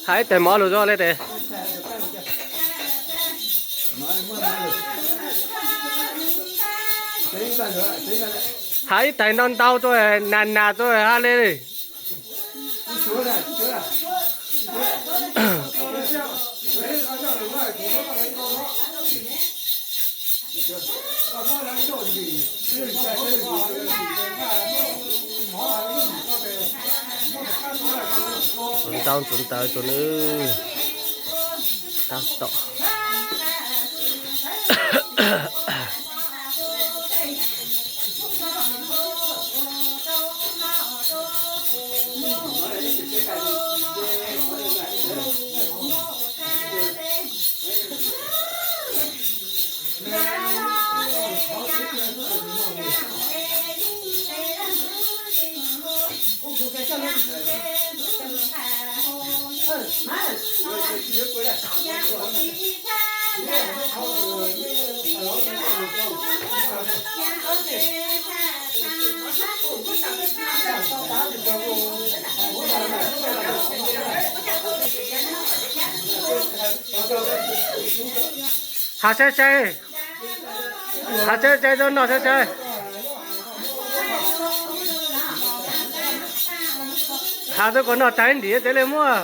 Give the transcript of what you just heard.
Hais ib tais mov lug zog le tes. Hais ib tais ntau ntau rua, nas nas rua hab le. Tsuav ntau tsuav ntawv rua nawb. Tab tom. Has sai sai, has sai sai rau noj sai sai. Has rau kom noj tag ntim tes le muaj.